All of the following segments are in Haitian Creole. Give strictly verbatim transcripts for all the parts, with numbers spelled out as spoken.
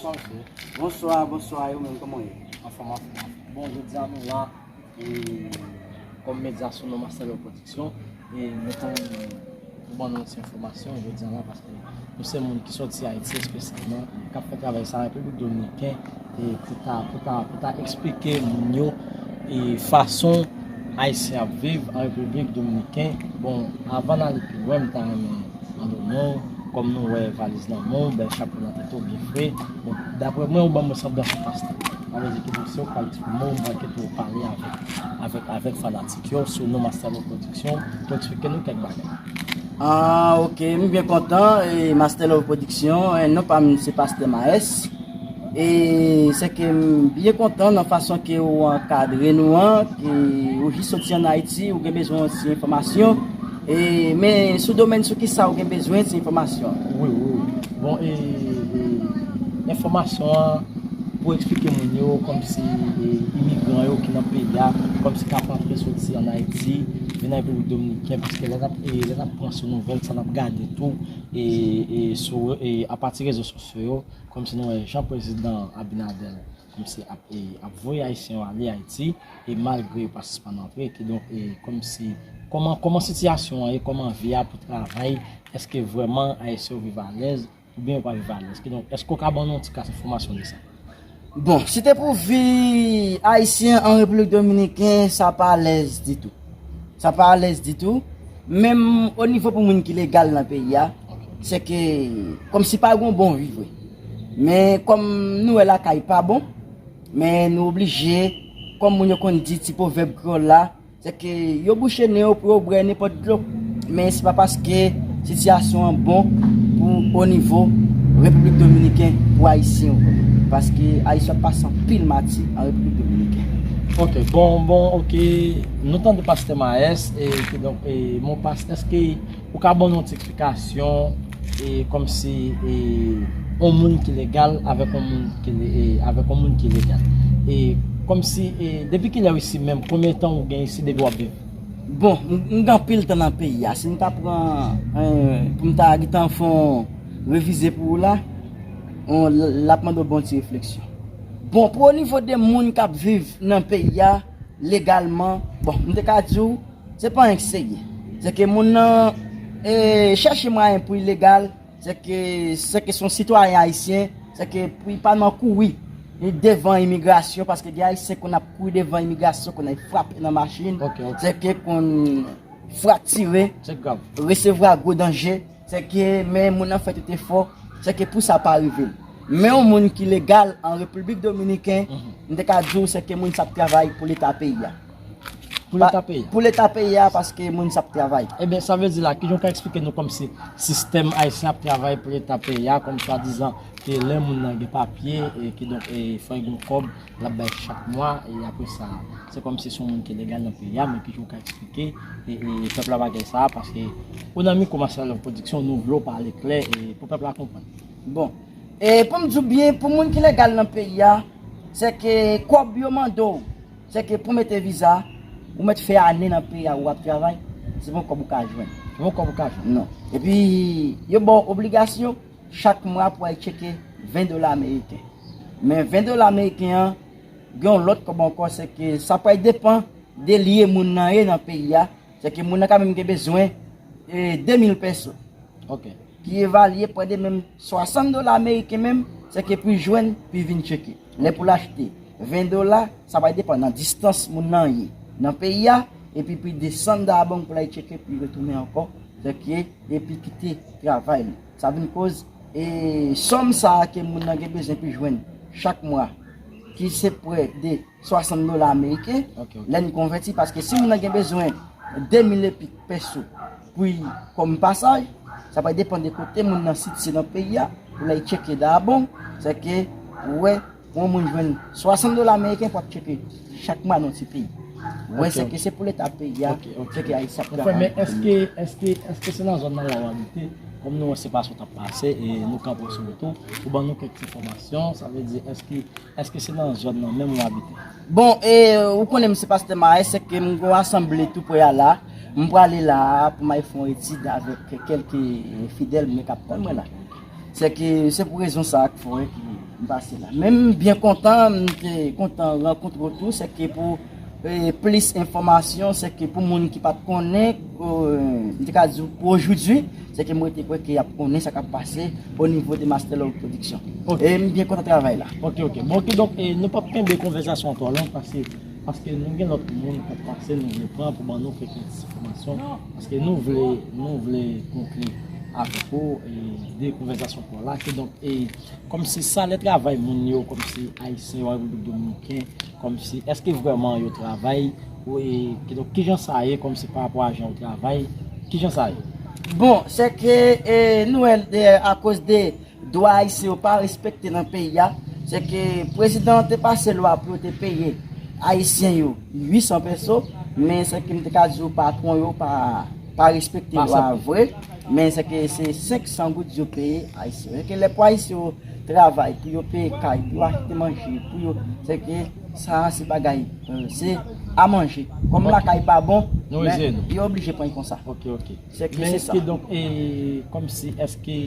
Bonswa, mesye. Bonswa, bonswa, e ou menm, kòman w ye? Anfòm, anfòm, anfòm. Bon, jodi a nou la, e, kòm medya sou non Master Love Production, e nou konn pou ban nou ti enfòmasyon jodi a la, paske nou se moun ki sòti Ayiti espesyalman, k ap fè travay sa an Repiblik Dominiken, e pou ta, pou ta, pou ta eksplike moun yo, e fason Ayisyen ap viv an Repiblik Dominiken. Bon, avan n ale pi lwen, m ta renmen mande w non, kòm nou wè valiz nan men w, bèl chapo nan tèt ou, byen fre. Bon, daprè mwen, ou ban mwen sanblans yon pastè. Sa vle di ki bon, se ou k pral eksprime w, mwen kite w pale avèk, avèk, avèk fanatik yo sou non Master Love Production pou eksplike nou kèk bagay. Ah, ok, m byen kontan. E Master Love Production, e, non pa m se Pastè Maes. E se ke m byen kontan nan fason ke ou ankadre nou an, ke ou jis soti ann Ayiti, ou gen bezwen yon ti enfòmasyon. E, men sou domèn sou kisa ou gen bezwen ti enfòmasyon? Wi, wi, wi. Bon, e, e enfòmasyon an pou eksplike moun yo, kòmsi, e, imigran yo ki nan peyi a, kòmsi k ap antre soti ann Ayiti, vin nan Repiblik Dominiken, paske lè n ap, e, lè n ap pran sou nouvèl, sa n ap gade tou, e, e, sou, e, apati rezo sosyo yo, kòmsi nou wè jan prezidan Abinader kòmsi ap, e, ap voye Ayisyen yo ale Ayiti, e malgre yo pa sispann antre, kidonk, e, kòmsi, kòman, kòman sitiyasyon an ye, kòman vi a pou travay, èske vrèman Ayisyen yo viv alèz, oubyen yo pa viv alèz? Kidonk, èske w ka ban nou yon ti kas enfòmasyon de sa? Bon, si te pou vi Ayisyen an Repiblik Dominiken, sa pa alèz ditou. Sa pa alèz ditou. Menm o nivo pou moun ki legal nan peyi a, se ke kòmsi pa gen yon bon vi vre. Men kòm nou wè lakay pa bon, men nou oblije, kòm moun yo konn di ti pwovèb kreyòl la, se ke yo bouche nen yo pou yo bwè nenpòt dlo. Men se pa paske sitiyasyon an bon pou o nivo Repiblik Dominiken pou Ayisyen yo. Paske Ayisyen ap pase anpil mati an Repiblik Dominiken. Ok, bon, bon, ok. Nou tande Pastè Maes, e kidonk, e, mon pastè, èske ou ka ban nou yon ti eksplikasyon, e, kòmsi, e, yon moun ki legal avèk yon moun ki le-, e, avèk yon moun ki legal? E, kòmsi, e, depi kilè ou isi menm, konbyen tan ou gen isi depi w ap viv? Bon, m, m gen anpil tan nan peyi a. Si m ta pran, e, pou m ta gentan fè yon revize pou ou la, on, l ap mande w bon ti refleksyon. Bon, pou o nivo de moun k ap viv nan peyi a, legalman, bon, m te ka di w, se pa anyen ki serye. Se ke moun nan, e, chèche mwayen pou li legal, se ke, se ke se yon sitwayen ayisyen, se ke pou li pa nan kouri devan imigrasyon, paske gen Ayisyen konn ap kouri devan imigrasyon, konn al frape nan machin, se ke konn fraktire, resevwa gwo danje, se ke, men moun nan fè tout efò, se ke pou sa pa rive l. Men yon moun ki legal an Repiblik Dominiken, m te ka di w se ke moun sa ap travay pou leta peyi a. Pou leta peyi a? Pou leta peyi a, paske moun sa ap travay. Ebyen, sa vle di la, kijan w ka eksplike nou kòmsi sistèm ayisyen ap travay pou leta peyi a, kòm swadizan ke lè moun nan gen papye, e kidonk, e fò l gen yon kòb, l ap bay chak mwa, e apre sa, se kòmsi se yon moun ki legal nan peyi a, men kijan w ka eksplike, e, e pèp la bagay sa a, paske ou nan mikwo Master Love Production, nou vle w pale klè, e pou pèp la konprann. Bon, e pou m di w byen, pou moun ki legal nan peyi a, se ke kòb yo mande w, se ke pou mete viza, ou mèt fè ane nan peyi a, ou ap travay, se pa yon kòb ou ka jwenn. Se pa yon kòb ou ka jwenn. Non. Epi, yo ba w obligasyon, chak mwa pou w al tcheke ven dola ameriken. Men ven dola ameriken an, gen yon lòt kòb ankò, se ke sa pral depann de lye moun nan ye nan peyi a. Se ke moun nan ka menm gen bezwen, e, de mil pèso. Ok. Ki evalye prè de menm swasant dola ameriken menm, se ke pou jwenn, pou vin tcheke. Lè pou l achte ven dola, sa pral depann nan distans moun nan ye nan peyi a, epi pou desann Dayabong pou l al tcheke, pou retounen ankò, se ke epi kite travay li. Sa vin koz, e, sòm sa a ke moun nan gen bezwen pou jwenn chak mwa, ki se prè de swasant dola ameriken. Ok, ok. Lè n konvèti, paske si moun nan gen bezwen de mil epi pèso pou l kòm pasaj, sa pral depann de kote moun nan sitiye nan peyi a, pou l al tcheke Dayabong, se ke, ou wè, yon moun jwenn swasant dola ameriken pou ap tcheke chak mwa nan ti peyi. Ou wè, se ke se pou leta peyi a, se ke Ayisyen ap travay. Men èske, èske, èske se nan zòn nan la w abite? Kòm nou wè se pa sa w t ap pase, e nou kanpe sou wout ou, ou ban nou kèk enfòmasyon, sa vle di, èske Èske se nan zòn nan menm ou abite? Bon, e, ou konnen m se pastè Maes, se ke m gen yon asanble tou prè a la. M prale la a pou m al fè yon etid avèk kèlke fidèl mwen k ap tann mwen la. Se ke se pou rezon sa a k fè ki M pase la. Men m byen kontan, m te kontan rankontre w tou, se ke pou, e, plis enfòmasyon, se ke pou moun ki pa t konnen, e, m te ka di w pou ojodwi, se ke mwen te kwè ke y ap konnen sa k ap pase o nivo de Master Love Production. Ok. E m byen kontan travay la. Ok, ok. Bon, kidonk, e, nou p ap kenbe konvèsasyon an twò long, paske, paske nou gen lòt moun k ap pase, nou vle pran pou ban nou kèk enfòmasyon, paske nou vle, nou vle konkli avèk ou, e, de konvèsasyon twò la, kidonk, e, kòmsi sa lè travay moun yo, kòmsi Ayisyen yo an Repiblik Dominiken, kòmsi èske vrèman yo travay, ou, e, kidonk, kijan sa ye, kòmsi pa rapò a jan yo travay, kijan sa ye? Bon, se ke, e, nou wè, e, akoz de dwa Ayisyen yo pa respekte nan peyi a, se ke prezidan an te pase lwa pou yo te peye Ayisyen yo uit san peso, men se ke m te ka di w patwon yo pa, pa respekte lwa a vre, men se ke se senk san goud yo peye Ayisyen yo. Se ke lè pou Ayisyen yo travay, pou yo peye kay, pou yo achte manje, pou yo, se ke sa a se bagay, e, se a manje. Kòm lakay pa bon, men yo oblije pran l konsa. Ok, ok. Se ke se sa. Men kidonk, e, kòmsi, èske,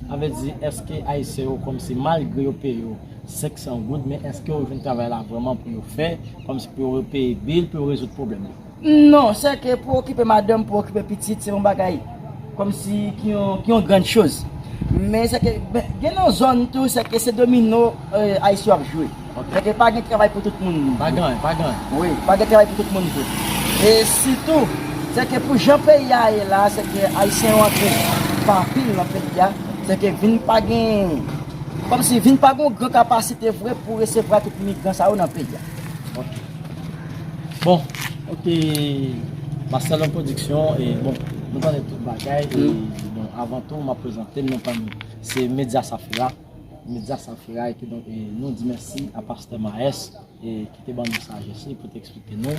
sa vle di, èske Ayisyen yo, kòmsi, malgre yo peye yo senk san goud, men èske yo jwenn travay la vrèman pou yo fè, kòmsi pou yo peye bil, pou yo rezoud pwoblèm yo? Non, se ke pou okipe madanm, pou okipe pitit, se yon bagay kòmsi ki yon, ki yon grann choz. Men se ke, ben, gen nan zòn tou, se ke se domino, e, Ayisyen ap jwe. Ok. Se ke pa gen travay pou tout moun. Pa gen, pa gen. Wi, pa gen travay pou tout moun tou. E sitou, se ke pou jan peyi a ye la, se ke Ayisyen yo antre pa pil nan peyi a, se ke vin pa gen, kòmsi vin pa gen yon gran kapasite vre pou resevwa tout migran sa yo nan peyi a. Ok. Bon, ok, Master Love Production, e bon, nou konnen tout bagay, e bon, avan tou, m ap prezante m, non pa m, se Medya Safira. Medya Safira, e kidonk, e nou di mèsi a Pastè Maes, e ki te ban nou sajès li pou te eksplike nou,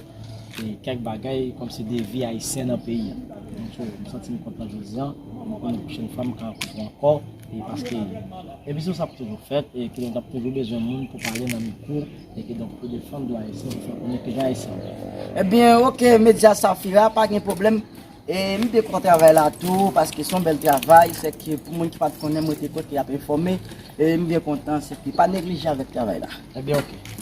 e kèk bagay kòmsi de vi ayisyen nan peyi a. Donk, so, m santi m kontan jodi a, m konnen pwochèn fwa m ka rankontre w ankò, e paske emisyon sa ap toujou fèt, e kidonk n ap toujou bezwen moun pou pale nan mikwo, e kidonk pou defann dwa ayisyen, pou fè konnen kijan ayisyen ye. Ebyen, ok, Medya Safira, pa gen pwoblèm. E m byen kontan travay la tou, paske se yon bèl travay, se ke pou moun ki pa t konnen, mwen te kwè ke y ap enfòme, e m byen kontan, se ke pa neglije avèk travay la. Ebyen, ok.